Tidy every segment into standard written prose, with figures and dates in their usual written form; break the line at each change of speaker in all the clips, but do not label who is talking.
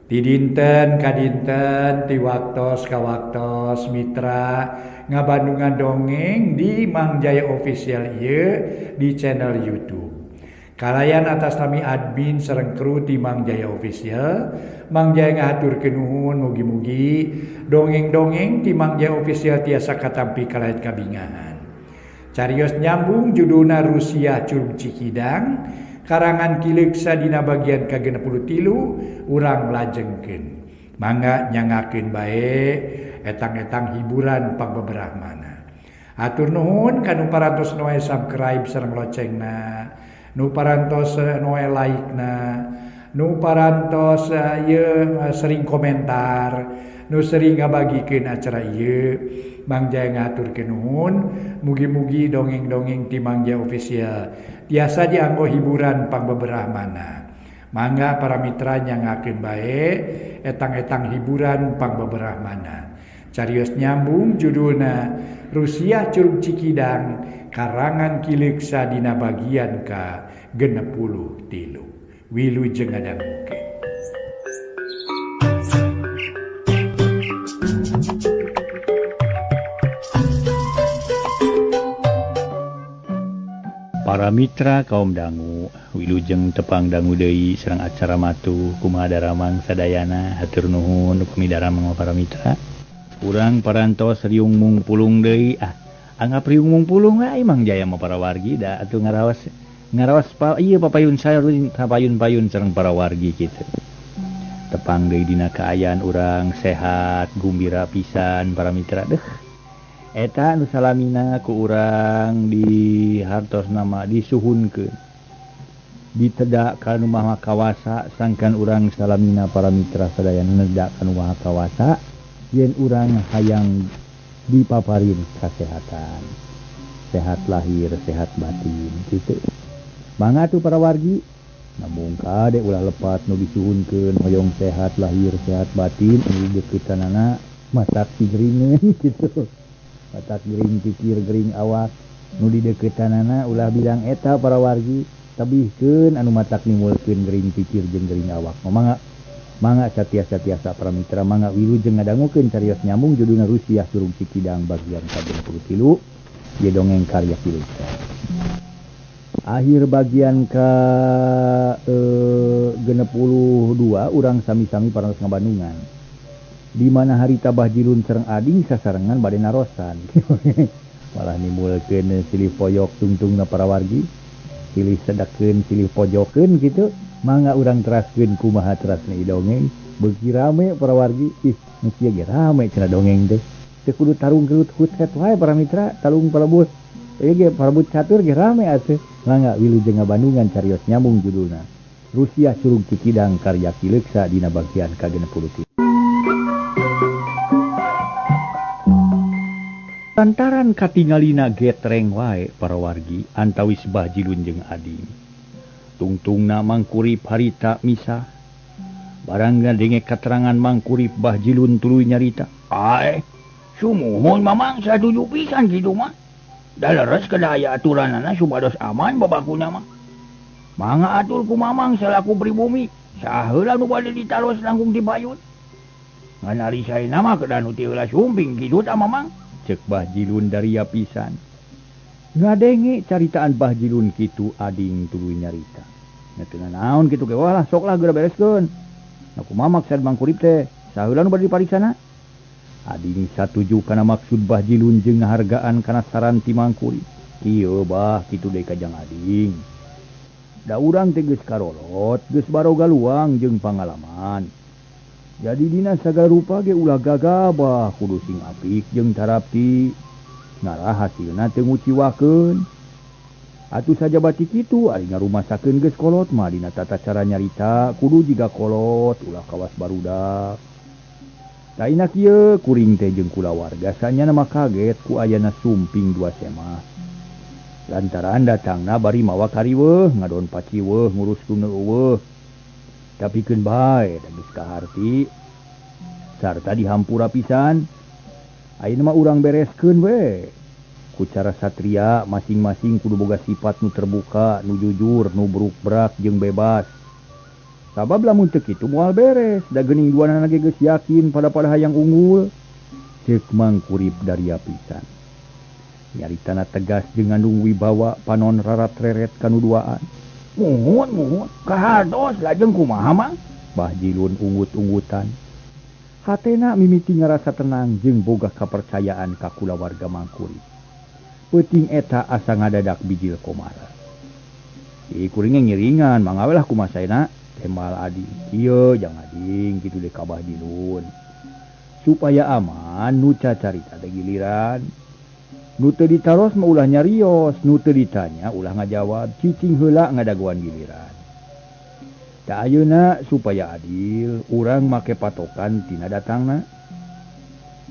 Ti dinten ka dinten, ti waktos ka waktos mitra ngabandungan dongeng di Mang Jaya Official ieu di channel YouTube. Kalayan atas nami admin sareng kru ti Mang Jaya Official, Mang Jaya ngahaturkeun nuhun mugi-mugi dongeng-dongeng ti Mang Jaya Official tiasa katampi kalayan kabingahan. Carios nyambung judulna Rusiah Curug Cikidang, karangan Ki Leuksa dina bagian ka-63 urang lajengkeun. Mangga nyangakeun bae etang-etang hiburan pangbeberahmana. Hatur nuhun ka nu parantos noe subscribe sareng locengna, nu parantos noe like-na, nu parantos ieu sering komentar, nu sering ngabagikeun acara ieu. Mang Jaya ngahaturkeun nuhun, mugi-mugi dongeng-dongeng ti Mang Jaya Official tiasa dianggo hiburan pangbeberahmana. Mangga para mitra nyangakeun bae etang-etang hiburan pangbeberahmana. Carios nyambung judulna Rusiah Curug Cikidang karangan Ki Leuksa dina bagian ka-63. Wilujeng ngadangukeun.
Para mitra kaum dangu, wilujeng tepang dangu deui sareng acara matuh kumaha daramang sadayana hatur nuhun upami daramang para mitra. Urang parantos riung mungpulung deui, anggap riung mungpulung we Mang Jaya mah para wargi da atuh ngaraos ngaraos pa ieu papayun sayur papayun-payun sareng para wargi kitu. Tepang deui dina kaayaan urang sehat, gumbira pisan para mitra deuh. Eta nu salamina ku urang di hartos nama disuhunkeun ditedak ka nu Maha Kawasa sangkan urang salamina para mitra sadayana nedak ka nu Maha Kawasa yen urang hayang dipaparin kasehatan, sehat lahir sehat batin kitu. Mangga atuh para wargi namung kade ulah lepat nu disuhunkeun hoyong sehat lahir sehat batin nu deukeutannana matak tigringeun kitu. Matak gering pikir gering awak nu dideukeutannana ulah bilang eta para wargi tebihkeun anu matak nimulkeun gering pikir jeung gering awak. Mangga mangga satiasa-tiasa para mitra mangga wilujeng ngadangukeun carios nyambung judulna Rusiah Curug Cikidang bagian ka-63 ieu dongeng karya Ki Leuksa. Akhir bagian ka 62 urang sami-sami parantos ngabandungan. Di mana harita Bah Jilun sareng Ading sasarengan bade narosan. Malah nimbulkeun silih poyok tungtungna para wargi, silih sedekeun, silih pojokeun kitu. Mangga urang teraskeun kumaha terasna ieu dongeng. Beuki rame para wargi, ih nu kieu ge rame cenah dongeng teh. Teu kudu tarung gelut huthet wae para mitra, tarung palebut. Ieu ge parebut catur ge rame atuh. Mangga wilujeng ngabandungan carios nyambung judulna Rusiah Curug Cikidang karya Ki Leuksa dina bagian ka-63. Lantaran katingalina getreng wae para wargi antawis Bah Jilun jeung Ading. Tungtungna mangkurip harita misah. Barang ngadenge katerangan mangkurip Bah Jilun tuluy nyarita.
Ae, sumuhun mamang satuju pisan kitu mah. Da leres kedah aya aturanana supados aman babakuna mah. Mangga atur ku mamang salaku pribumi. Saheula nu bade ditaros langkung dipayun. Ngan ari saena mah kedah nu teu heula sumping kitu tah mamang.
Cek Bah Jilun daria pisan. Ngadenge caritaan Bah Jilun kitu Ading tuluy nyarita. Nya teu naon kitu ge walah sok lah geura bereskeun. Nah kumaha maksud mangkurip teh? Saheula nu bade dipariksana? Ading satuju kana maksud Bah Jilun jeung ngahargaan kana saran ti mangkurip. Kieu bah kitu deui ka jang Ading. Da urang teh geus karolot, geus baroga luang jeung pangalaman. Jadi dina sagala rupa ge ulah gagabah kudu sing apik jeung tarapti ngarah hasilna teu nguciwakeun. Atuh sajabati kitu ari ngarumasakeun geus kolot mah dina tata cara nyarita kudu jiga kolot ulah kawas barudak. Taina kieu kuring teh jeung kulawarga sanyana mah kaget ku ayana sumping dua semah. Lantaran datangna bari mawa kariweuh ngadon paciweuh ngurus nu eueuh. Tapi keun bae da geus kaharti sarta dihampura pisan. Ayeuna mah urang bereskeun we. Ku cara satria masing-masing kudu boga sifat nu terbuka, nu jujur, nu bruk-brak jeung bebas. Sabab lamun teu kitu moal beres, da geuning duanana ge geus yakin pada-pada hayang unggul. Ceuk Mangkurip daria pisan. Nyaritana tegas jeung ngandung wibawa panon rarat-reret kanu duaan.
Muhun muhun, kahartos lajeng kumaha Mang?
Bah Jilun unggut-unggutan. Hatena mimiti ngarasa tenang jeung boga kapercayaan ka kulawarga Mangkurip. Peuting eta asa ngadadak bijil komara. Ih kuring ngiringan, mangga we lah kumaha saena? Tembal ading. Ieu jang ading kitu deui ka Bah Jilun. Supaya aman nu cacarita teh giliran. Nu teu ditaros mah ulah nyarios, nu teu ditanya ulah ngajawab, cicing heula ngadagoan giliran. Da ayeuna supaya adil, urang make patokan tina datangna.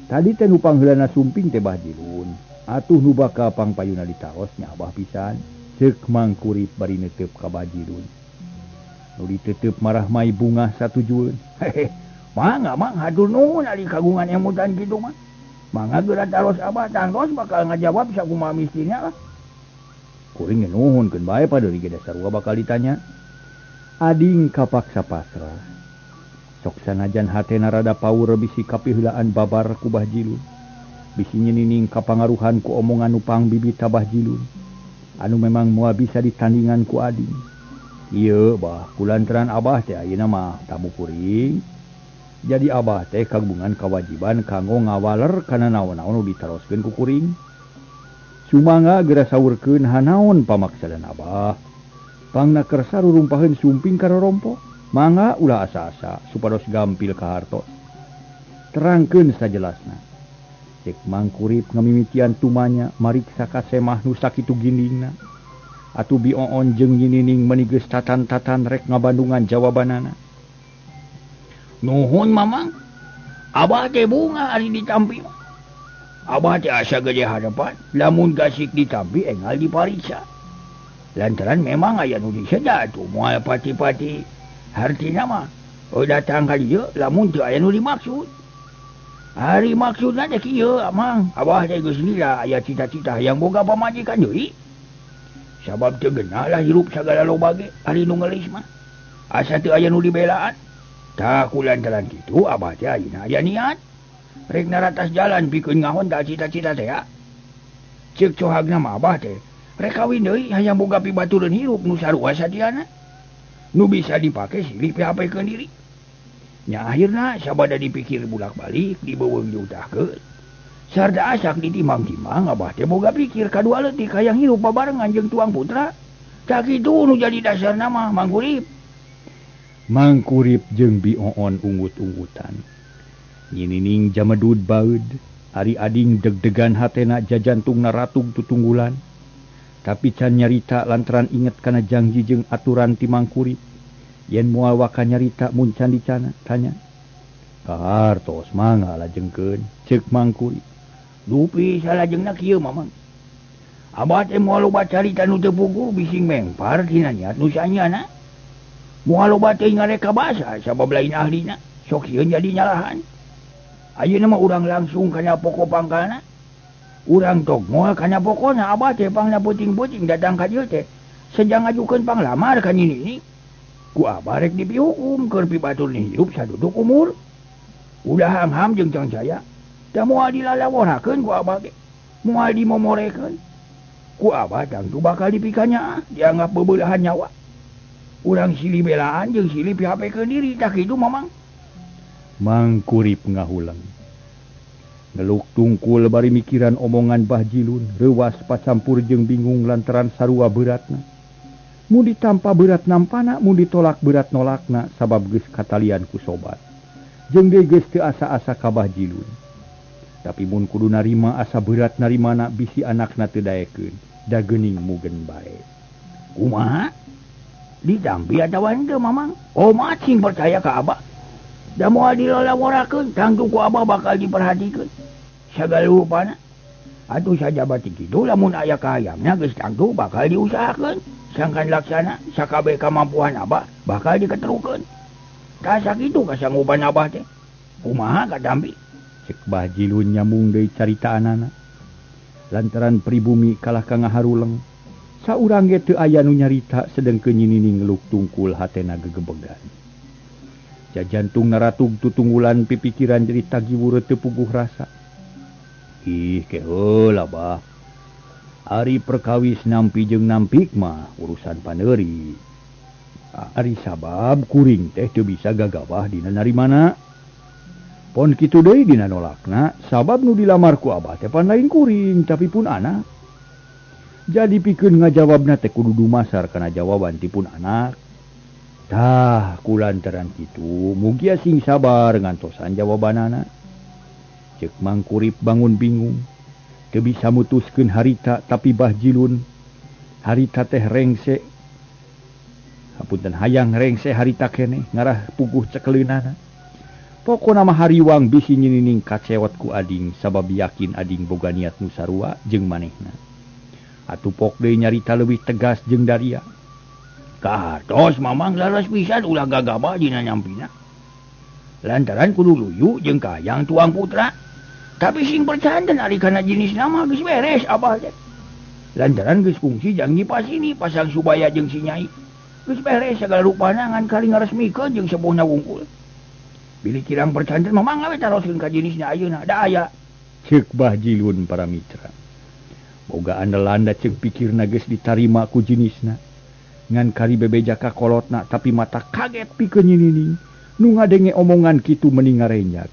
Tadi teh nu pangheulana sumping teh Bah Jilun, atuh nu bakal pangpayuna ditaros nya Abah pisan. Ceuk Mangkurip bari neuteup ka Bah Jilun. Nu diteteup marah mai bungah satujueun.
Hehe, mangga Mang hatur nuhun ari kagungan emutan kitu mah. Mangga geura taros Abah tangtos bakal ngajawab sakumaha mistina lah.
Kuring ge nuhunkeun bae padeuri ge dasar bakal ditanya. Ading kapaksa pasrah. Sok sanajan hatena rada paur bisi kapiheulaan babar ku Bah Jilun. Bisi nyenining kapangaruhan ku omongan nu pangbibita Bah Jilun. Anu memang moal bisa ditandingan ku ading. Ieu bah kulantaran Abah teh ayeuna mah tamu kuring. Jadi Abah teh kagungan kawajiban kanggo ngawaler kana naon-naon nu ditaroskeun ku kuring. Sumangga geura saurkeun hanaon pamaksadan Abah. Pangna kersa rurumpaheun sumping ka rorompo. Mangga ulah asa-asa supados gampil ka hartos. Terangkeun sajelasna. Cek Mangkurip ngamimitian tumanya mariksa ka semah nu sakitu gindingna. Atuh Bi Oon jeung Nyinining meuni geus tatan-tatan rek ngabandungan jawabanana.
Nuhun Mamang, Abah teh bunga ari ditampi. Abah teh asa gede harapan lamun gasik ditampi engal dipariksa. Lantaran memang aya nu diseda atuh moal pati-pati. Hartina mah datang ka dieu lamun teu aya nu dimaksud. Ari maksudna teh kieu Amang, Abah teh geus lila aya cita-cita hayang boga pamajikan deui. Sabab teu geunah lah hirup sagala loba ge ari nu ngelis mah. Asa teu aya nu dibelaan. Tah kulantaran kitu Abah teh ayeuna aya niat rek naratas jalan pikeun ngahon da cita-cita teh ya. Ceuk cohagna mah Abah teh rek kawin deui hayang boga pibatureun hirup nu sarua satiana. Nu bisa dipake silih PHP-keun diri. Nya akhirna sabada dipikir bulak-balik dibeuweung diutahkeun. Sarta asak ditimbang-timbang Abah teh boga pikir kadua leutik hayang hirup babarengan jeung tuang putra. Tah kitu nu jadi dasarna mah Mangkurip.
Mangkurip jeung Bi Oon unggut-unggutan. Nyinining jamedud baeud, ari ading deg-degan hatena jajantungna ratug tutunggulan. Tapi can nyarita lantaran inget kana janji jeung aturan ti Mangkurip. Yen moal waka nyarita mun can dicana tanya. Kahartos mangga lajengkeun, ceuk Mangkurip.
Dupi salajengna kieu Mamang. Abah teh moal loba carita nu teu puguh bising mengpar tina niat nu sanyana. Moal loba teh ngareka basa sabab lain ahlina, sok sieun jadi nyalahan. Ayeuna mah urang langsung kana pokok pangkalna. Urang tong moal kana pokona Abah teh pangna peuting-peuting datang ka dieu teh sejang ngajukeun panglamar ka Nini. Ku Abah rek dipihukum keur pibatur hirup saduduk umur. Udah hangham jeung cang saya. Da moal dilalaworakeun ku Abah ge. Moal dimomorekeun. Ku Abah tangtu bakal dipikanyaah dianggap bebeulahan nyawa. Urang silih belaan jeung silih PHP-keun diri tah kitu Mamang.
Mangkurip ngahuleng. Ngeluk tungkul bari mikiran omongan Bah Jilun, reuwas pacampur jeung bingung lantaran sarua beratna. Mun ditampa berat nampana, mun ditolak berat nolakna sabab geus katalian ku sobat. Jeung deui geus teu asa-asa ka Bah Jilun. Tapi mun kudu narima asa berat narimana bisi anakna teu daekeun, da geuning mugen bae.
Kumaha? Ditampi atawa henteu Mamang? Omat sing percaya ka Abah. Da moal dilalaworakeun, tangtu ku Abah bakal diperhatikeun. Sagala rupana. Atuh sajaba ti kitu lamun aya kahayangna geus tangtu bakal diusahakeun. Sangkan laksana sakabeh kamampuan Abah bakal diketerukeun. Tah sakitu kasanggupan Abah teh. Kumaha katampi?
Cek Bah Jilun nyambung deui caritaanana. Lantaran pribumi kalah ka ngaharuleng. Saurang ge teu aya nu nyarita sedengkeun Nyinining ngeluk tungkul hatena gegebegan. Jajantung naratug tutunggulan pipikiran jadi tagiwur teu puguh rasa. Ih keheula bah. Ari perkawis nampi jeung nampik mah urusan paneuri. Ari sabab kuring teh teu bisa gagabah dina narimana. Pon kitu deui dina nolakna sabab nu dilamar ku abah teh pan lain kuring tapi pun anak. Jadi pikeun ngajawabna teh kudu dumasar kana jawaban ti pun anak. Tah kulantaran kitu mugia sing sabar ngantosan jawabanana. Ceuk Mangkurip bangun bingung. Teu bisa mutuskeun harita tapi Bah Jilun harita teh rengse. Hapunten hayang rengse harita keneh ngarah puguh cekeleunana. Pokona mah hariwang bisi nyinining kacewot ku ading sabab yakin ading boga niat nu sarua jeung manehna. Atuh pok deui nyarita leuwih tegas jeung daria.
Kahartos mamang laras pisan ulah gagabah dina nyampina. Lantaran kudu luyu jeung kahayang tuang putra. Tapi sing percanten ari kana jenis nama geus beres abah teh. Lantaran geus kungsi janji pasini pasang Subaya jeung si Nyai. Geus beres sagala rupana ngan kali ngaresmikeun jeung sepuhna wungkul. Bilih kirang percanten mamang we taroskeun ka jenisna ayeuna da aya.
Ceuk Bah Jilun para mitra. Boga andelanda ceuk pikirna geus ditarima ku jenisna. Ngan kari bebeja ka kolotna tapi mata kaget pikeun nyinining. Nu ngadenge omongan kitu meni ngarenjag.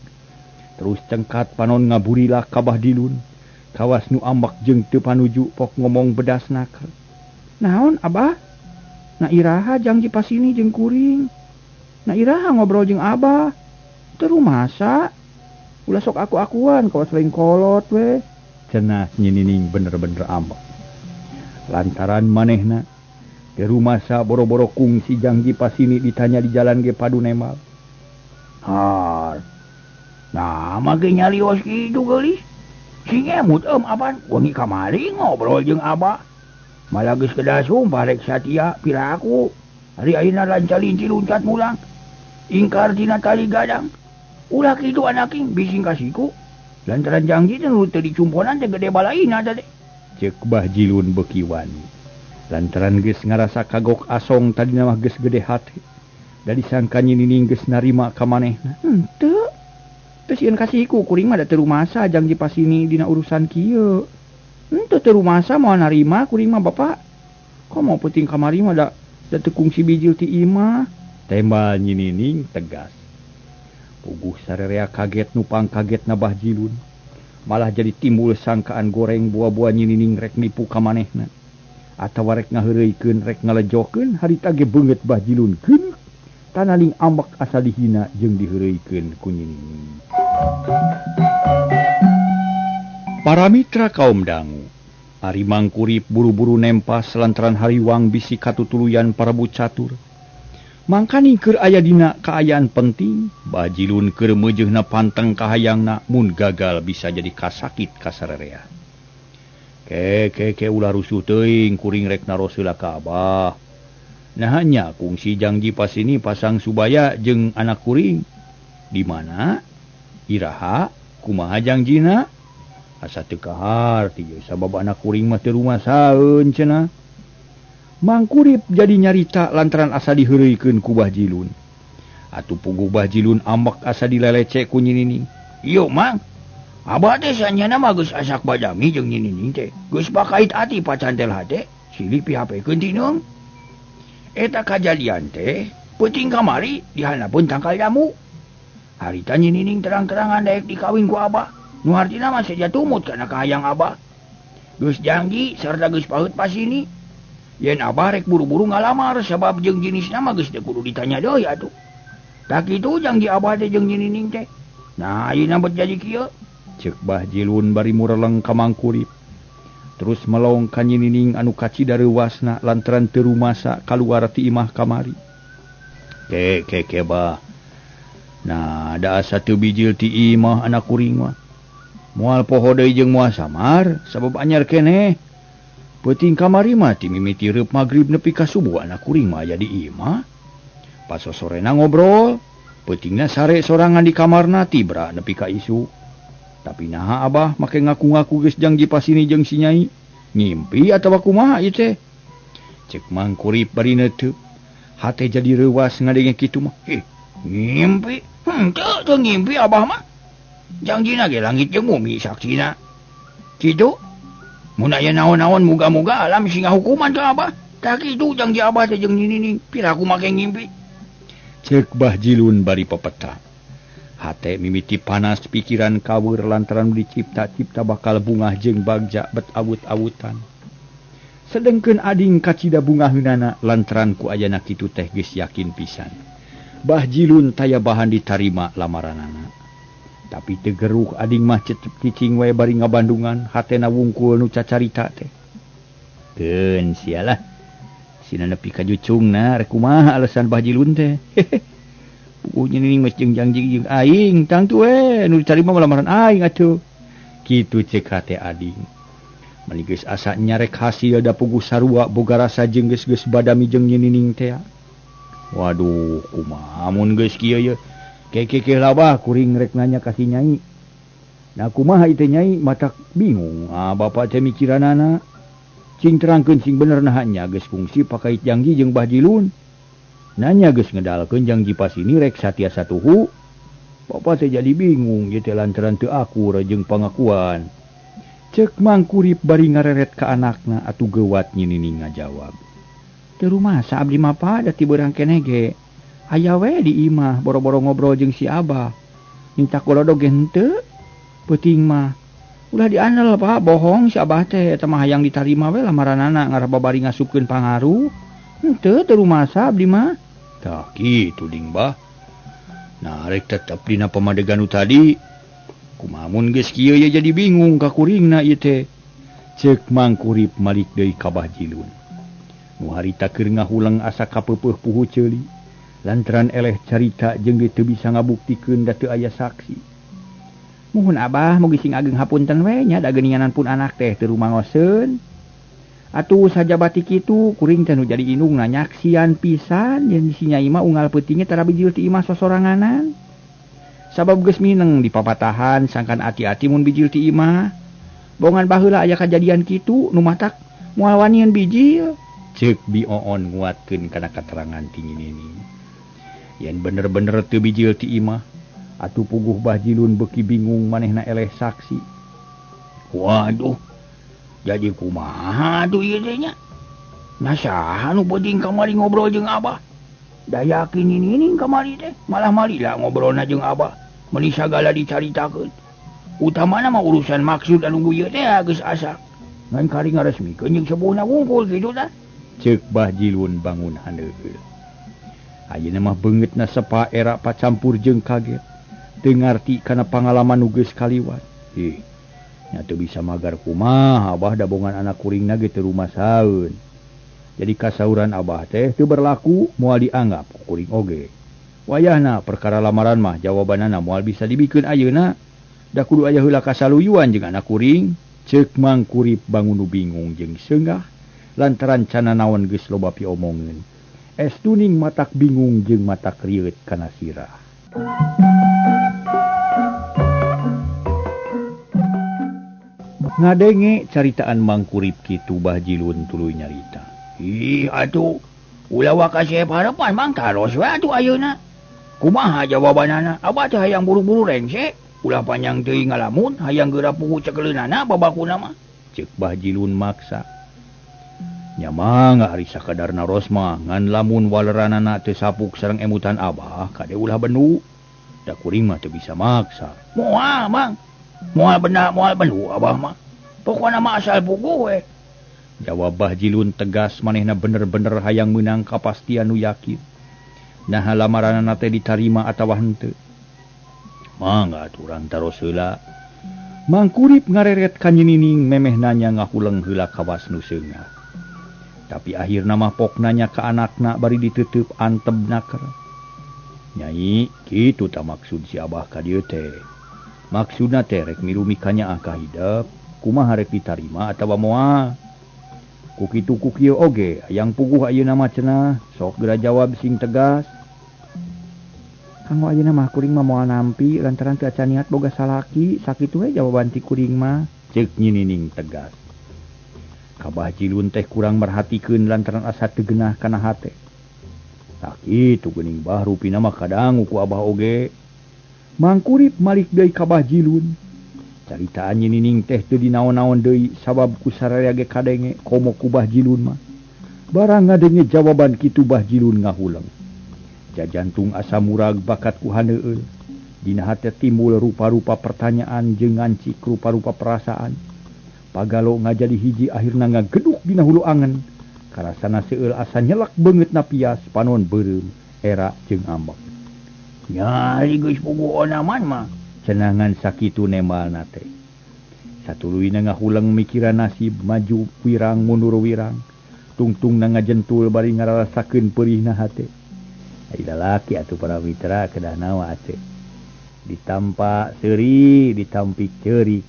Terus cengkat panon ngaburilah ka Bah Dilun. Kawas nu ambak jeung teu panuju pok ngomong bedas nakal.
Naon abah? Na iraha jangji pasini jeung kuring. Na iraha ngobrol jeung abah. Teu rumasa. Ulah sok aku-akuan kawas lain kolot we.
Cenah nyinining bener-bener ambek. Lantaran manehna teu rumasa boro-boro kungsi jangji pasini ditanya di jalan ge padu nemal.
Har. Nah, make nyarios kitu geulis. Sing emut apan wengi kamari ngobrol jeung abah. Malah geus kedah sumpah rek satia piraku. Ari ayeuna lancalinci luncat mulang. Ingkar tina tali gadang. Ulah kitu anaking bising kasiku. Lantaran janji teh nu teu dicumponan teh gede balaina teh.
Ceuk Bah Jilun beuki wani. Lantaran geus ngarasa kagok asong tadina mah geus gede hate. Da disangka nyinining geus narima ka manehna.
Henteu. Teu sieun kasiku kuring mah da teu rumasa janji pasini dina urusan kieu. Henteu teu rumasa moal narima kuring mah bapak. Komo peuting kamari mah da teu kungsi bijil ti imah.
Tembal nyinining tegas. Puguh sarerea kaget nupang kaget na Bah Jilun. Malah jadi timbul sangkaan goreng buah-buah nyinining rek nipu ka manehna. Atawa rek ngaheureuykeun rek ngalejokeun harita ge beungeut Bah Jilun geuneuh. Tanaling ambek asa dihina jeung diheureuykeun ku nyinining. Para mitra kaum dangu, ari Mangkurip buru-buru nempas lantaran hariwang bisi katutuluyan Prabu Catur. Mangkaning keur aya dina kaayaan penting, Bah Jilun keur meujeuhna panteng kahayangna mun gagal bisa jadi kasakit kasarerea. Ke ke ke ulah rusuh teuing kuring rek naros heula ka abah. Nah nya kungsi jangji pasini pasang Subaya jeung anak kuring. Di mana? Iraha kumaha jangjina? Asa teu kaharti jeung sabab anak kuring mah teu rumasaeun cenah. Mangkurip jadi nyarita lantaran asa diheureuykeun ku Bah Jilun. Atuh puguh Bah Jilun ambek asa dilelece ku nyinining.
Ieu Mang, abah teh sanyana mah geus asak badami jeung nyinining teh. Geus pakait ati pacantel hate, silih pihapekeun tineung. Eta kajadian teh peuting kamari dihanapeun tangkal jamu. Harita nyinining terang-terangan daek dikawin ku abah. Nu hartina mah seja tumut kana kahayang abah. Geus janji sarta geus paeut pasini. Yen abah rek buru-buru ngalamar sabab jeung jenisna mah geus teu kudu ditanya deui atuh. Tah kitu janji abah teh jeung nyinining teh. Nah ayeuna bet jadi kieu.
Ceuk Bah Jilun bari mureleng ka Mangkurip. Terus melong ka nyinining anu kacida reuwasna lantaran teu rumasa kaluar ti imah kamari. Ke ke ke bah. Nah da asa teu bijil ti imah anak kuring mah. Moal poho deui jeung moal samar sabab anyar keneh. Peuting kamari mah ti mimiti reup magrib nepi ka subuh anak kuring mah aya di imah. Pas sosorena ngobrol, peutingna sare sorangan di kamarna tibra nepi ka isuk. Tapi naha abah make ngaku-ngaku geus janji pasini jeung si Nyai. Ngimpi atawa kumaha ieu teh? Ceuk Mangkurip bari neuteup. Hate jadi reuwas ngadenge kitu mah. Heh,
Ngimpi? Henteu teu ngimpi abah mah. Jangjina ge langit jeung bumi saksina. Kitu? Mun aya naon-naon muga-muga alam sing ngahukuman ka abah. Tah kitu janji abah teh jeung Nini piraku make ngimpi.
Ceuk Bah Jilun bari pepeta. Hate mimiti panas pikiran kaweur lantaran dicipta-cipta bakal bungah jeung bagja bet awut-awutan. Sedengkeun ading kacida bungaheunana lantaran ku ayana kitu teh geus yakin pisan. Bah Jilun taya bahan ditarima lamaranana. Tapi teu geruh ading mah cecep cicing wae bari ngabandungan hatena wungkul nu cacarita teh. Keun sialah. Sina nepi ka jucungna rek kumaha alasan Bah Jilun teh. Puguh Nining geus jeung janji jeung aing tangtu we nu ditarima lamaran aing atuh. Kitu ceuk hate ading. Mani geus asa nyarek hasil da puguh sarua boga rasa jeung geus-geus badami jeung Nining teh. Waduh, kumaha mun geus kieu ye. Kekekeh labah kuring rek nanya ka si Nyai. Nah kumaha ieu teh Nyai matak bingung. Ah bapak teh mikiranana. Cing terangkeun sing bener naha nya geus kungsi pakait janji jeung Bah Jilun. Nanya geus ngedalkeun janji pasini rek satia satuhu. Bapak teh jadi bingung ieu teh lantaran teu akur jeung pangakuan. Ceuk Mangkurip bari ngareret ka anakna atuh geuwat Nyi Nining ngajawab.
Teu rumasa abdi mah da ti beurang keneh ge. Aya we di imah boro-boro ngobrol jeung si Abah. Minta golodog ge henteu. Peuting mah ulah diandel Pak, bohong si Abah teh eta mah hayang ditarima we lamaranana ngarah babari ngasupkeun pangaruh. Henteu teu rumasa abdi mah.
Tah kitu ding Bah. Nah rek tetep dina pamadegan nu tadi. Kumaha mun geus kieu ye jadi bingung ka kuringna ieu teh. Ceuk Mangkurip malik deui ka Bah Jilun. Nu harita keur ngahuleng asa kapeupeuh puhu ceuli. Lantaran eleh carita jeung ge teu bisa ngabuktikeun da teu aya saksi.
Muhun Abah mugi sing ageng hapunten we nya da geuninganan pun anak teh teu rumangoseun. Atuh sajabati kitu kuring teh nu jadi indungna nyaksian pisan yen si Nyai mah unggal peutingnya tara bijil ti imah sosoranganan. Sabab geus mineng di papatahan sangkan ati-ati mun bijil ti imah. Bongan baheula aya kajadian kitu nu matak moal wanian bijil.
Ceuk Bi Oon nguatkeun kana katerangan ti Nyi Nining. Yen bener-bener teu bijil ti imah, atuh puguh Bah Jilun beuki bingung manehna eleh saksi.
Waduh, jadi kumaha atuh ieu teh nya? Nah saha nu penting kamari ngobrol jeung Abah? Da yakin Nyi Nining kamari teh, malah malila ngobrolna jeung Abah. Meuni sagala dicaritakeun. Utamana mah urusan maksud anu ieu teh geus asak. Ngan kari ngaresmikeun jeung sepuhna wungkul kitu tah.
Ceuk Bah Jilun bangun handeukeul. Ayeuna mah beungeutna sepa era pacampur jeung kaget. Teu ngarti kana pangalaman nu geus kaliwat. Ih, nya teu bisa magar kumaha Abah da bongan anak kuringna ge teu rumasaeun. Jadi kasauran Abah teh teu berlaku moal dianggap ku kuring oge. Wayahna perkara lamaran mah jawabanana moal bisa dibikeun ayeuna. Da kudu aya heula kasaluyuan jeung anak kuring. Ceuk Mangkurip bangun nu bingung jeung seungah lantaran cana naon geus loba piomongeun. Estuning matak bingung jeung matak rieut kana sirah. Ngadenge caritaan Mangkurip kitu Bah Jilun tuluy nyarita.
Ih atuh ulah waka sep harepan Mang taros we atuh ayeuna. Kumaha jawabanana? Abah teh hayang buru-buru rengse, ulah panjang teuing ngalamun, hayang geura pugu cekeleunana babakuna mah.
Ceuk Bah Jilun maksa. Nya mangga ari sakadar naros mah ngan lamun waleranana teu sapuk sareng emutan Abah kade ulah bendu. Da kuring mah teu bisa maksa.
Moal Mang. Moal benar moal bendu Abah mah. Pokona mah asal puguh we.
Jawab Bah Jilun tegas manehna bener-bener hayang meunang kapastian nu yakin. Naha lamaranana teh ditarima atawa henteu. Mangga atuh urang taros heula. Mangkurip ngareret ka Nyi Nining memeh nanya ngahuleng heula kawas nu seungah. Tapi akhirna mah pok nanya ka anakna bari ditutup anteb naker. Nyai, kitu ta maksud si Abah ka dieu teh. Maksudna teh rek milu mikanyaah ka hidep, kumaha rek ditarima atawa moal. Ku kitu ku kieu oge, hayang puguh ayeuna mah cenah, sok geura jawab sing tegas.
Kanggo ayeuna mah kuring mah moal nampi lantaran teu acan niat boga salaki, sakitu we jawaban ti kuring mah.
Ceuk Nyi Nining tegas. Ka Bah Jilun teh kurang merhatikeun lantaran asa teu geunah kana hate. Tah kitu geuning bah rupina mah kadangu ku abah oge.
Mangkurip malik deui ka Bah Jilun. Caritaan Nyi Nining teh teu dinaon-naon deui sabab ku sararea ge kadenge komo ku Bah Jilun mah. Barang ngadenge jawaban kitu Bah Jilun ngahuleng. Jajantung asa murag bakat ku haneueul. Dina hate timbul rupa-rupa pertanyaan jeung ngancik rupa-rupa perasaan. Pagalo ngajadi hiji akhirna ngageduk dina hulu angen. Karasana seueul asa nyelak beungeut na pias panon beureum era jeung ambek.
Nyari geus puguh aman mah
cenangan sakitu nembalna teh. Satuluyna ngahuleng mikiran nasib maju wirang mundur wirang. Tungtungna ngajentul bari ngararasakeun peurihna hate. Ai lalaki atuh para mitra kedah nawa atuh. Ditampa seuri, ditampik ceurik.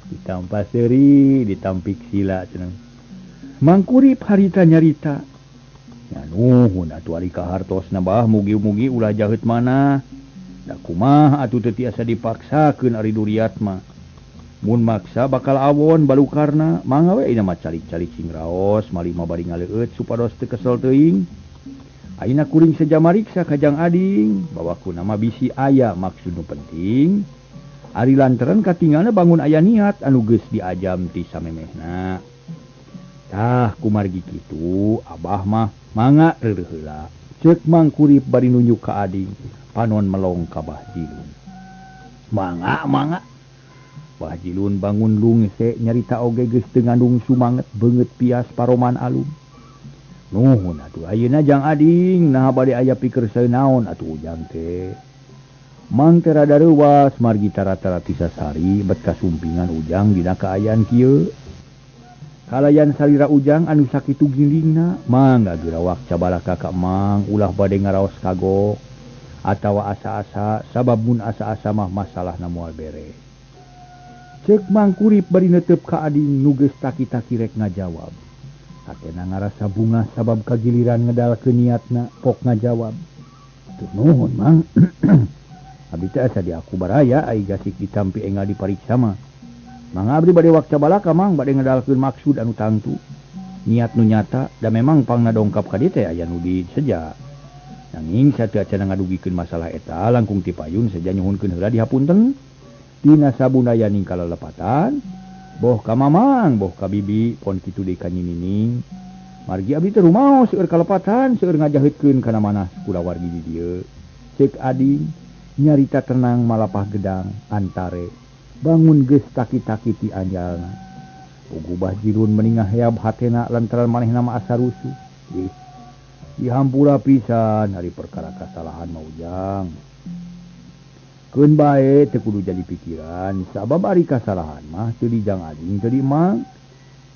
Ditampa seuri, ditampik sila cenah.
Mangkurip harita nyarita.
Ya nuhun atuh ari kahartosna bah mugi-mugi ulah jaheut mana. Da kumaha atuh teu tiasa dipaksakeun ari duriat mah. Mun maksa bakal awon balukarna, mangga we ayeuna mah calik-calik sing raos, malih mah bari ngaleueut supados teu kesel teuing. Ayeuna kuring seja mariksa ka Jang Ading, bawakuna mah bisi aya maksud nu penting. Ari lantaran katingalna bangun aya niat anu geus diajam ti samemehna. Tah kumargi kitu abah mah mangga reureuh heula. Ceuk Mangkurip bari nunjuk ka Ading, panon melong ka Bah Jilun.
Mangga mangga.
Bah Jilun bangun lungse nyarita oge geus teu ngandung sumanget beungeut pias paroman alum. Nuhun atuh ayeuna Jang Ading naha bade aya piker naon atuh ujang teh. Mang teh rada reuwas margi tara-tara ti sasari bet kasumpingan ujang dina kaayaan kieu. Kalayan salira ujang anu sakitu gilingna mangga geura wakca balaka ka Mang ulah bade ngaraos kagok atawa asa-asa sabab mun asa-asa mah masalahna moal beres. Ceuk Mangkurip bari neuteup ka Ading nu geus taki-taki rek ngajawab. Hatena ngarasa bunga sabab kagiliran ngedalkeun niatna pok ngajawab. Tuh nuhun Mang. Abdi teh asa diaku baraya ai gasik ditampi enggal dipariksa mah. Mang abdi bade wakca balaka Mang bade ngedalkeun maksud anu tangtu. Niat nu nyata da memang pangna dongkap ka dieu teh aya nu diseja. Nanging sateu acan ngadugikeun masalah eta langkung ti payun seja nyuhunkeun heula dihapunten. Dina sabunayaning kalalepatan boh ka Mamang boh ka Bibi pon kitu deui ka Nyi Nining. Margi abdi teh rumaos seueur kalepatan seueur ngajaheutkeun kana manah kulawargi di dieu. Ceuk Ading nyarita tenang malapah gedang antare bangun geus taki-taki ti anjalna. Puguh Bah Jilun meningah heab hatena lantaran manehna mah asa rusuh. Ih, dihampura pisan ari perkara kasalahan mah ujang. Keun bae teu kudu jadi pikiran sabab ari kasalahan mah teu di Jang Ading teu di Mang.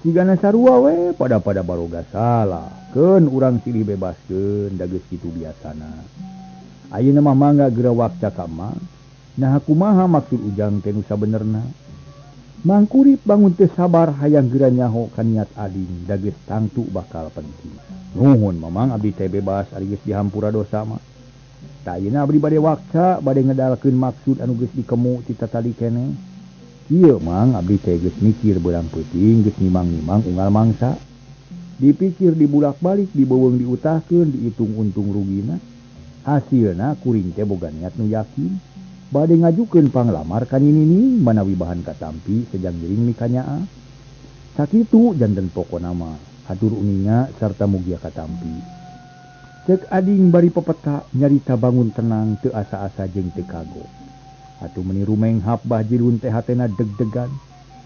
Sigana sarua we pada-pada baroga salah. Keun urang silih bebaskeun da geus kitu biasana. Ayeuna mah mangga geura wakca ka Mang. Nah kumaha maksud ujang teh nu sabenerna? Mangkurip bangun teu sabar hayang geura nyaho ka niat Ading da geus tangtu bakal penting. Nuhun Mamang abdi teh bebas ari geus dihampura dosa mah. Tah ayeuna abdi bade wakca bade ngedalkeun maksud anu geus dikemu ti tatadi keneh. Ieu Mang abdi teh geus mikir beurang peuting geus nimang-nimang unggal mangsa. Dipikir dibulak-balik dibeuweung diutahkeun diitung untung rugina. Hasilna kuring teh boga niat nu yakin. Bade ngajukeun panglamar ka Nyi Nining manawi bahan katampi sejang giring mikanyaa. Sakitu janten pokona mah hatur uninga sarta mugia katampi. Ceuk Ading bari pepeta nyarita bangun tenang teu asa-asa jeung teu kagok. Atuh meuni rumenghap Bah Jilun teh hatena deg-degan.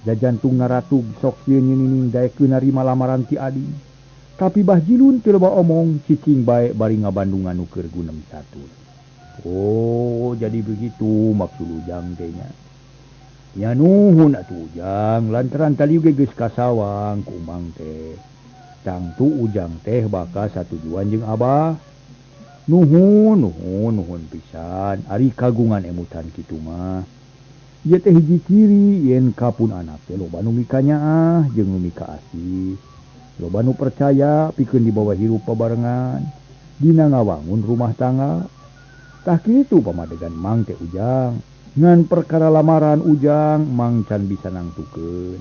Jajantung ngaratug sok sieun Nyi Nining daekeun narima lamaran ti Ading. Tapi Bah Jilun teu loba omong cicing bae bari ngabandungan nu keur gunem catur. Oh, jadi begitu maksud ujang teh nya. Nya nuhun atuh ujang lantaran tali ge geus kasawang ku Mang teh. Tangtu ujang teh bakal satujuan jeung abah. Nuhun nuhun nuhun pisan ari kagungan emutan kitu mah. Ieu teh hiji ciri yen kapun anak teh loba nu mikanyaah jeung nu mikaasih. Loba nu percaya pikeun dibawa hirup babarengan dina ngawangun rumah tangga. Tah kitu pamadegan Mang teh ujang. Ngan perkara lamaran ujang Mang can bisa nangtukeun.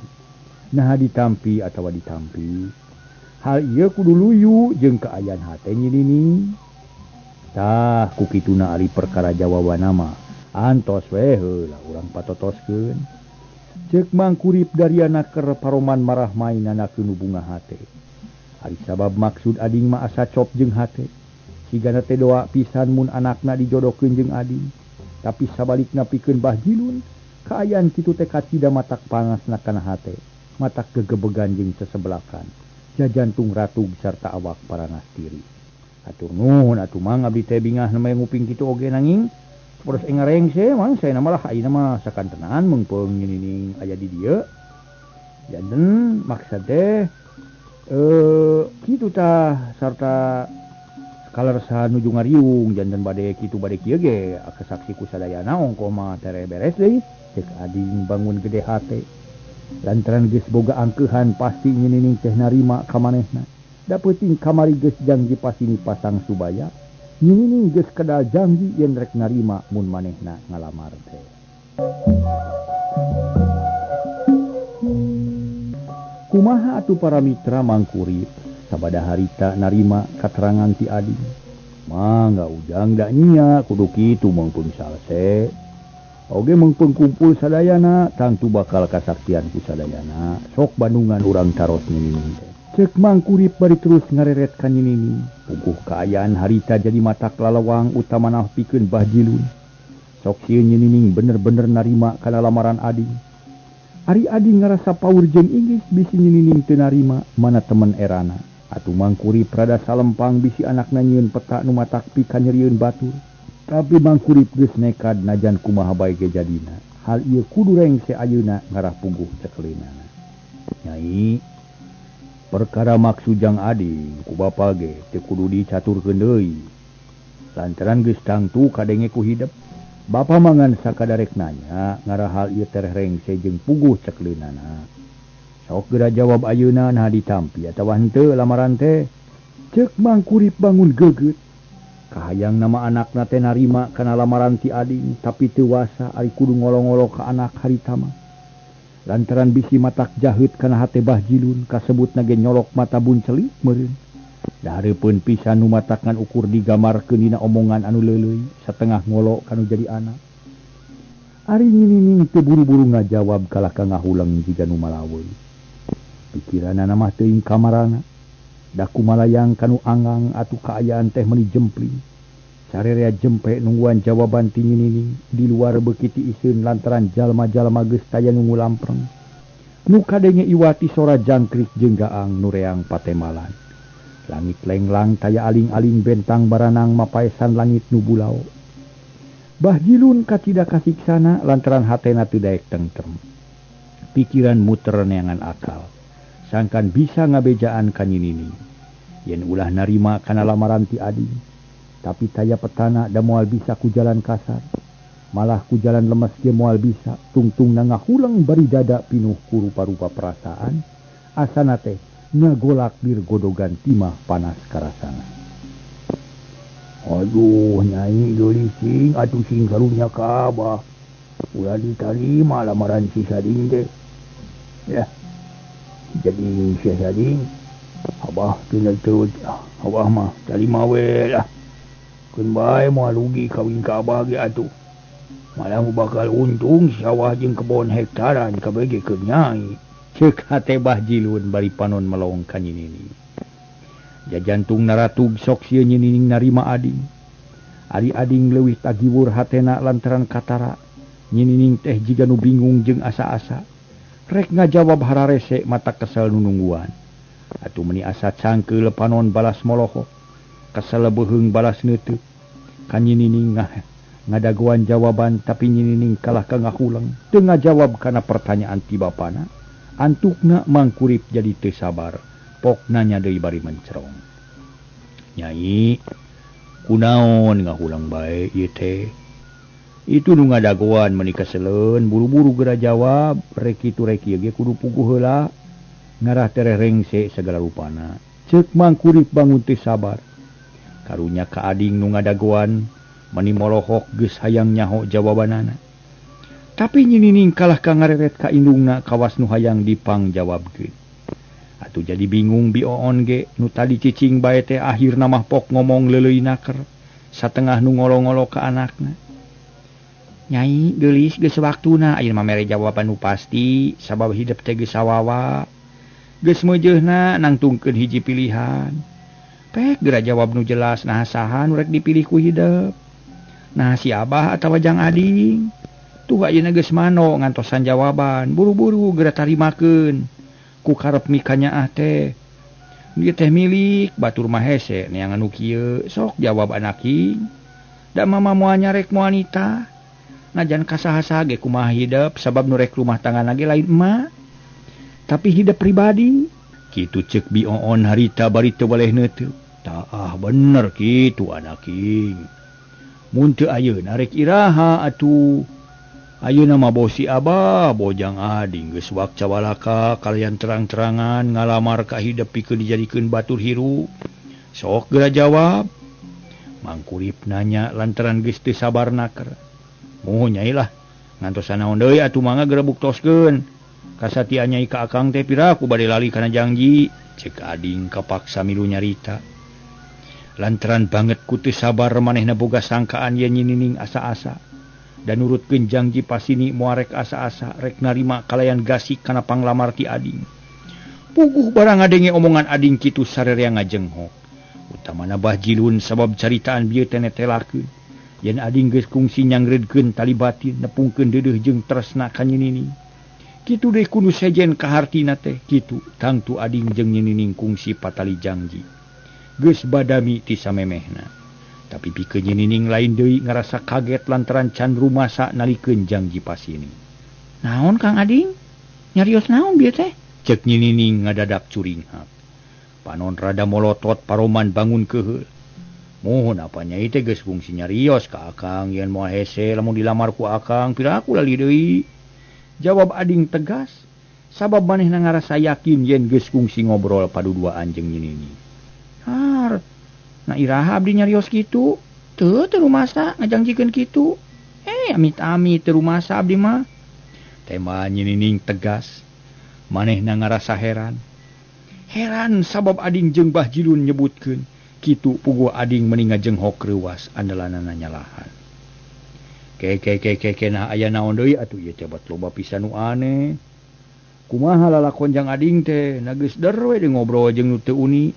Naha ditampi atawa ditampi. Hal ieu kudu luyu jeung kaayaan hate Nyi Nining. Tah ku kituna ari perkara jawabanna mah antos we heula urang patotoskeun. Ceuk Mang Kurip dariana keur paroman marah mainanakeun nu bunga hate. Ari sabab maksud ading mah asa cop jeung hate. Sigana teh doa pisan mun anakna dijodohkeun jeung ading. Tapi sabalikna pikeun Bah Jilun, kaayaan kitu teh kacida matak panasna kana hate, matak gegebegan jeung sesebelakan. Jajantung ratug sarta awak paranas tiri. Atur nuhun atuh Mang abdi teh bingah namanya nguping kitu oge nanging terus engarengse Mang saya malah ayeuna mah sakantenan meungpeung Nyi Nining aya di dieu. Janten maksud teh kitu tah sarta kalersan nuju ngariung janten bade kitu bade kieu ge kasaksi ku sadayana ongkoh mah tere beres deui. Cek ading bangun gede hate lantaran geus boga angkeuhan pasti Nyi Nining teh narima ka manehna. Da peuting kamari geus janji pasini pasang subaya. Nyi Nining geus kedal janji yen rek narima mun manehna ngalamar teh. Kumaha atuh para mitra Mang Kurip sabada harita narima katerangan ti ading. Mangga ujang da nya kudu kitu mangpun salse. Oge mangpun kumpul sadayana tangtu bakal kasaktian ku sadayana. Sok bandungan urang taros Nyi Nining teh. Ceuk Mang Kurip bari terus ngareret ka Nyi Nining. Puguh kaayaan harita jadi matak lalawang utamana pikeun Bah Jilun. Sok sieun Nyi Nining bener-bener narima kana lamaran ading. Ari ading ngarasa paur jeung inggis bisi Nyi Nining teu narima mana temen erana. Atuh Mang Kurip rada salempang bisi anakna nyieun peta nu matak pikanyerieun batur. Tapi Mang Kurip geus nekad najan kumaha bae ge jadina. Hal ieu kudu rengse ayeuna ngarah puguh cekeleunana. Nyai, perkara maksud jang ading ku bapa ge teu kudu dicaturkeun deui. Lantaran geus tangtu kadenge ku hidep. Bapa mangan sakadarek nanya ngarah hal ieu tereh rengse jeung puguh cekleunana. Sok geura jawab ayeuna nah ditampi atawa henteu lamaran teh. Ceuk Mang Kurip bangun geget. Kahayang nama anakna teh narima kana lamaran ti ading tapi teu wasa ari kudu ngolo-ngolo ka anak harita mah. Lantaran bisi matak jaheut kana hate Bah Jilun kasebutna ge nyolok mata buncelik meureun. Dahareupeun pisan nu matak ngan ukur digamarkeun dina omongan anu leuleuy satengah ngolo kanu jadi anak. Ari Nyi Nining teu buru-buru ngajawab kalah ka ngahuleng jiga nu malaweung. Pikiranana mah teuing kamarana. Daku malayang kanu angang atuh kaayaan teh meuni jempling. Sarerea jempe nungguan jawaban ti Nyi Nining di luar beuki ti iseun lantaran jalma-jalma geus taya nunggu lampreng. Nu kadenge iwati sora jangkrik jeung gaang nu reang patemalan. Langit lenglang taya aling-aling bentang baranang mapaesan langit nu bulao. Bah Jilun kacida kasiksana lantaran hatena teu daek tentrem. Pikiran muter neangan akal. Sangkan bisa ngabejaan ka Nyi Nining. Yen ulah narima kana lamaran ti ading. Tapi taya petana da moal bisa ku jalan kasar. Malah ku jalan lemes ge moal bisa. Tungtungna ngahuleng bari dada pinuh ku rupa-rupa perasaan. Asana teh ngagolak bir godogan timah panas karasana.
Aduh nyai geulis sing atuh sing karunya ka abah. Ulah ditarima lamaran si Sading teh. Ya. Jadi si Sading abah tina teu abah mah tarima we lah. Keun bae moal rugi kawin ka abah ge atuh. Malah bakal untung sawah jeung kebon hektaran kabeh ge keur nyai.
Ceuk hate Bah Jilun bari panon melong ka Nyi Nining. Jajantung naratug sok sieun Nyi Nining narima ading. Ari ading leuwih tagiwur hatena lantaran katara. Nyi Nining teh jiga nu bingung jeung asa-asa. Rek ngajawab hararese mata kesel nu nungguan. Atuh meuni asa cangkeul panon balas molohok. Kesel beuheung balas neuteuk. Ka Nyi Nining ngadagoan jawaban tapi Nyi Nining kalah ka ngahuleng. Teu ngajawab kana pertanyaan ti bapana. Antukna Mang Kurip jadi teu sabar. Pok nanya deui bari mencerong. Nyai, kunaon ngahulang bae ieu teh? Itu nu ngadagoan meuni keseleun buru-buru geura jawab, rek kitu rek ieu ge kudu puguh heula. Ngarah tereh rengse sagala rupana. Ceuk Mang Kurip bangun teu sabar. Karunya ka ading nu ngadagoan meni molohok geus hayang nyaho jawabanana. Tapi Nyi Nining kalah ka ngareret ka indungna kawas nu hayang dipangjawabkeun. Atuh jadi bingung Bi Oon ge nu tadi cicing bae teh akhirna mah pok ngomong leuleuy naker satengah nu ngolo-ngolo ka anakna.
Nyai geulis geus waktuna ayeuna mah mere jawaban nu pasti sabab hidep teh geus sawawa. Geus meujeuhna nangtungkeun hiji pilihan. Pek geura jawab nu jelas nah saha nu rek dipilih ku hidep. Nah si Abah atawa Jang Ading. Tuh ayeuna geus mano ngantosan jawaban buru-buru geura tarimakeun. Ku karep mikanyaah teh. Ieu teh milik batur mah hese neangan nu kieu sok jawab anaki. Da mama moal nyarek moal nitah. Najan kasaha-saha ge kumaha hidep sabab nu rek rumah tangga ge lain emak. Tapi hidep pribadi.
Kitu ceuk Bi Oon harita bari teu baleh neuteuk. Taah bener kitu anaking. Mun teu ayeuna rek iraha atuh. Ayeuna mah bosi Abah bojang Ading geus wakca walaka kalian terang-terangan ngalamar ka hidep pikeun dijadikeun batur hirup. Sok geura jawab. Mangkurip nanya lantaran geus teu sabar naker. Muhun nyai lah ngantosan naon deui atuh mangga geura buktoskeun. Kasatia nyai ka akang teh piraku bade lali kana janji. Ceuk Ading kapaksa milu nyarita. Lantaran banget ku teu sabar manehna boga sangkaan yen nyinining asa-asa. Dan nurutkeun janji Pasini moal rek asa-asa rek narima kalayan gasik kana panglamar ti Ading. Puguh barang ngadenge omongan Ading kitu sarerea ngajenghok. Utamana Bah Jilun sabab caritaan bieu teh netelakeun. Yen Ading geus kungsi nyangreudkeun tali batin nepungkeun deudeuh jeung tresna ka Nyinining. Kitu deui kudu sejen kahartina teh kitu tangtu Ading jeung Nyinining kungsi patali janji. Geus badami ti samemehna. Tapi pikeun Nyinining lain deui ngarasa kaget lantaran can rumasa nalikeun janji Pasini.
Naon Kang Ading? Nyarios naon bieu teh?
Ceuk Nyinining ngadadak curinghak. Panon rada molotot paroman bangun keheul. Mohon apa nyai teh geus kungsi nyarios ka akang yen moal hese lamun dilamar ku akang piraku lali deui.
Jawab Ading tegas sabab manehna ngarasa yakin yen geus kungsi ngobrol paduduaan jeung Nyinining. Har na iraha abdi nyarios kitu teu teu rumasa ngajangjikeun kitu. Amit-amit teu rumasa abdi mah.
Tema Nyinining tegas manehna ngarasa heran.
Heran sabab Ading jeung Bah Jilun nyebutkeun kitu puguh Ading meni ngajenghok reuwas andalanana nyalahan.
Ke nah aya naon deui atuh ieu teh bat loba pisan nu aneh. Kumaha lalakon jang Ading teh na geus der we deui ngobrol jeung nu teu uni.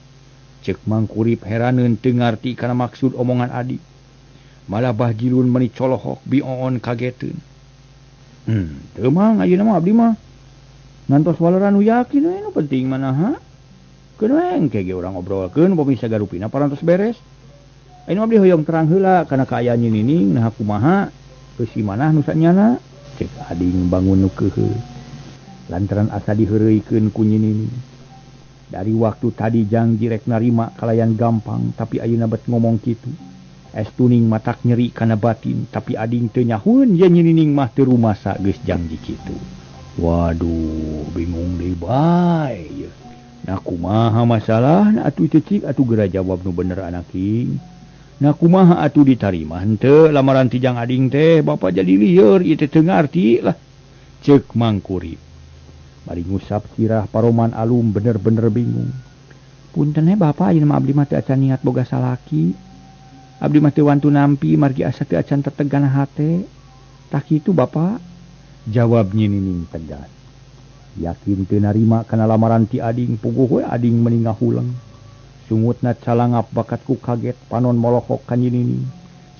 Ceuk Mangkurip heraneun teu ngarti kana maksud omongan Adi. Malah Bah Jilun meni colohok Bi Oon kageteun. Teu mang ayeuna mah abdi mah ngantos waleran nu yakin we nu penting mah naha. Keun we engke ge urang obrolkeun upami sagarupina parantos beres. Ayeuna abdi hoyong terang heula kana kaayaan Nyinining naha kumaha eusi manah nu sanyana.
Ceuk Ading bangun nu keuheul. Lantaran asa diheureuykeun ku Nyinining.
Dari waktu tadi janji rek narima kalayan gampang tapi ayeuna bet ngomong kitu. Estuning matak nyeri kana batin tapi Ading teu nyahueun yen Nyinining mah teu rumasa geus janji kitu.
Waduh, bingung deui bae. Nah kumaha masalahna atuh cicik atuh geura jawab nu bener anaking. Nah kumaha atuh ditarima henteu lamaran ti Jang Ading teh bapa jadi lieur ieu teh teu ngarti lah. Ceuk Mangkurip. Bari ngusap sirah paroman alum bener-bener bingung.
Punten he bapa ayeuna mah abdi mah teu acan niat boga salaki. Abdi mah teu wantu nampi margi asa teu acan tetegan hate. Tah kitu bapa.
Jawab Nyinining tegas. Yakin teu narima kana lamaran ti Ading puguh we Ading meni ngahuleng.
Sungutna calangap bakat ku kaget panon molohok ka Nyinining.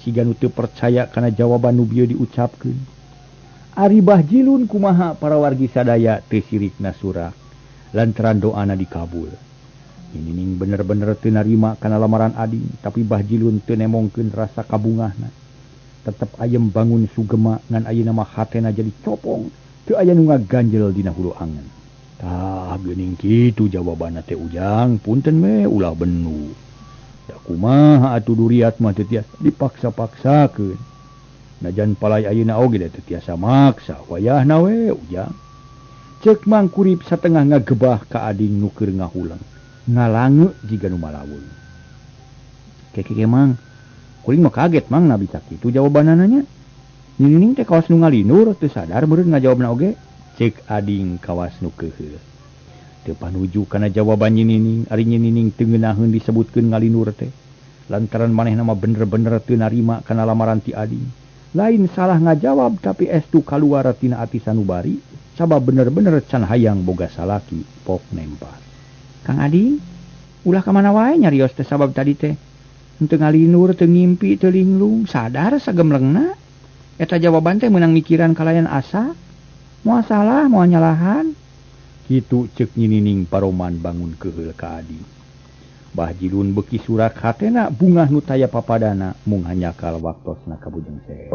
Siga nu teu percaya kana jawaban nu bieu diucapkeun.
Ari Bah Jilun kumaha para wargi sadaya teu sirikna surak lantaran doana dikabul. Nyinining bener-bener teu narima kana lamaran Ading tapi Bah Jilun teu nemongkeun rasa kabungahna. Tetep ayem bangun sugema ngan ayeuna mah hatena jadi copong teu aya nu ngaganjel dina hulu angen. Tah geuning kitu jawabanna teh Ujang punten we ulah benu. Da kumaha atuh duriat mah teu tiasa dipaksa-paksakeun. Najan palai ayeuna oge da teu tiasa maksa wayahna we Ujang.
Ceuk Mangkurip satengah ngagebah ka Ading nu keur ngahuleng. Ngalange jiga nu malaweung. Keke mang, kuring mah kaget mang na bisa kitu jawabanana nya. Nyinining teh kawas nu ngalinur teu sadar meureun ngajawabna oge.
Ceuk Ading kawas nu keuheul. Teu panuju kana jawaban Nyi Nining, ari Nyi Nining teu ngeunaheun disebutkeun ngalinur teh. Lantaran manehna mah bener-bener teu narima kana lamaran ti Ading. Lain salah ngajawab tapi estu kaluar tina ati sanubari sabab bener-bener can hayang boga salaki pok nempas.
Kang Ading, ulah ka mana wae nyarios teh sabab tadi teh. Henteu ngalinur, teu ngimpi, teu linglung, sadar sagemlengna. Eta jawaban teh meunang mikiran kalayan asa. Moal salah, moal nyalahan.
Kitu ceuk Nyi Nining paroman bangun keheul ka Ading. Bah Jilun beuki surak hatena bungah nu taya papadana mung hanyakal waktosna ka Bujang Seher.